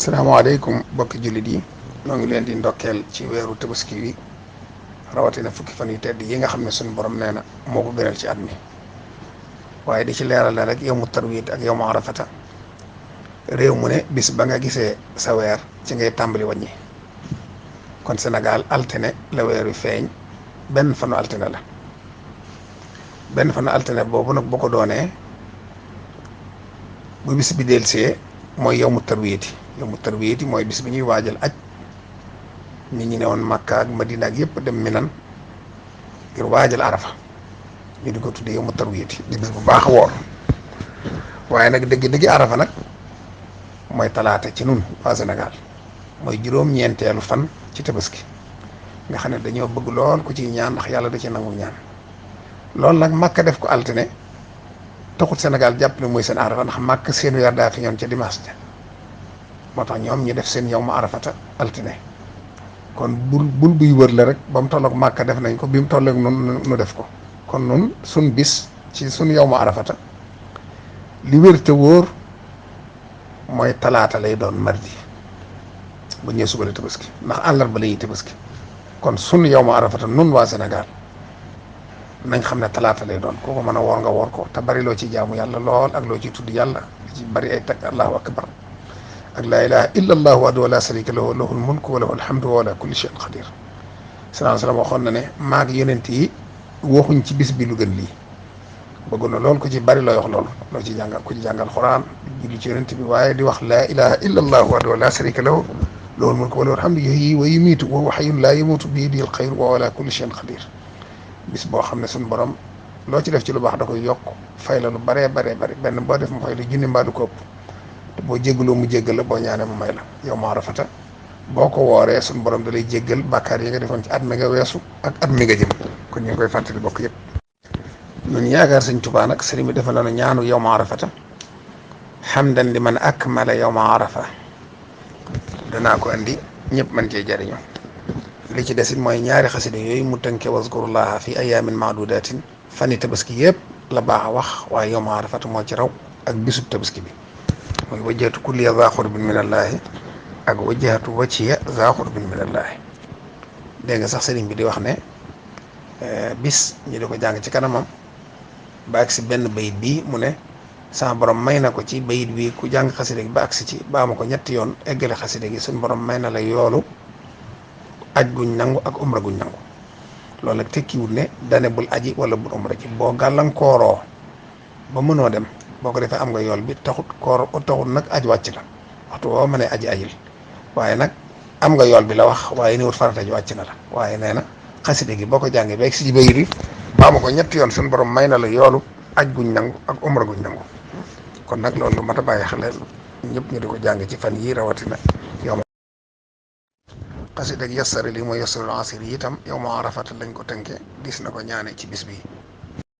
salaamaaleykum bokki jullit yi ñoo ngi leen di ndokkeel ci weeru tabaski wi rawatina fukki fan yu tedd yi nga xam ne suñu borom nee na moo ko gënal ci at mi waaye di ci leeral la rek yow mu tarwiit ak yow mu arafata réew mu ne bis ba nga gisee sa weer ci ngay tàmbali wàññi kon Sénégal altine la weer wi feeñ benn fanu altine la benn fanu altine boobu nag boo ko doonee bu bis bi delsee mooy yow mu tarwiiti yow mu tarwiiti mooy bis bi ñuy waajal aj nit ñi ne woon Makka ak Madina ak yëpp dem Minan ngir waajal Arafa ñu di ko tuddee yow mu tarwiiti di bis bu baax a woor waaye nag dëgg-dëgg Arafa nag mooy talaata ci nun waa Sénégal mooy juróom-ñeenteelu fan ci tabaski nga xam ne dañoo bëgg lool ku ciy ñaan ndax yàlla da ci nangu ñaan loolu nag Makka def ko altine taxut Sénégal jàpp ne mooy seen Arafa ndax Makka seen weer daa fi ñoon ca dimanche ja moo tax ñoom ñu def seen yow ma arafata altine kon bul buy wër la rek ba mu tolloog Makka def nañ ko bi mu tolloog nun nu def ko kon nun sun bis ci sun yow ma arafata li wér te wóor mooy talaata lay doon mardi bu ñëwee suba la tabaski ndax àllarba la ñuy tabaski kon sun yow ma arafata nun waa Sénégal nañ xam ne talaata lay doon kooku mën a woor nga woor ko te bari loo ci jaamu yàlla lool ak loo ci tudd yàlla li ci bari ay tag allahu akbar ak laa ilaha illa allah wahdahu la sharika lahu lahul mulku wa lahul hamdu wa ala kulli shay'in qadir sallallahu alayhi wa sallam waxoon na ne maag yonent yi waxuñ ci bis bi lu gën lii bëgg na lool ku ci bari looy wax loolu loo ci jàngal ku ci jàngal xuraan julli ci yonent bi waaye di wax laa ilaha illa allah wahdahu la sharika lahu lahul mulku wa lahul hamdu yuhyi wa yumiitu wa huwa hayyun la yamuutu bi yadihi al-khayr wa ala kulli shay'in qadir bis boo xam ne suñu borom loo ci def ci lu baax da koy yokk fay la lu baree baree bari benn boo def mu fay la junni mbaa du ko ëpp te boo jéggaloo mu jéggal la boo ñaanee mu may la yow ma arafata boo ko wooree suñu borom da lay jéggal bàkkaar yi nga defoon ci at mi nga weesu ak at mi nga jëm kon ñu ngi koy fàttali bokk yëpp ñun yaakaar sëñ Tuubaa nag sëriñ bi defal na ñaanu yow ma arafata hamdan li man akmala yow ma arafa danaa ko andi ñëpp man cee jariñoo li ci desit mooy ñaari xasida yooyu mu tënke waskurullaha fi ayamin maadudatin fani tabaski yëpp la baax a wax waaye yow ma arafata moo ci raw ak bisub tabaski bi mooy wajjahtu kulliya za xurbin min allaahi ak wajjahtu wajhiya za xurbin min allaahi dégg nga sax sëriñ bi di wax ne bis ñu di ko jàng ci kanamam ba agsi benn bayit bii mu ne sama borom may na ko ci bayit wi ku jàng xasida gi ba agsi ci ba ma ko ñetti yoon eggale xasida gi suñ borom may na la yoolu aj guñ nangu ak umra guñ nangu loolu nag tekkiwul ne dane bul aji wala bul umra ci boo gàllankooroo ba mënoo dem boo ko defee am nga yool bi taxut nag aj wàcc la waxtu woo mënee aji ajil waaye nag am nga yool bi la wax waaye ni wut farata ji wàcc na la waaye nee na xaside gi boo ko jàngee ba si bayir yi ba ma ko ñetti yoon suñu borom may na la yoolu aj guñ nangu ak umra guñ nangu kon nag loolu mat a bàyyi xel ñëpp ñu di ko jàng ci fan yii rawatina yow xasida gi yassari li mooy yassarul asir yi itam yow ma arafata lañ ko tënkee gis na ko ñaane ci bis bi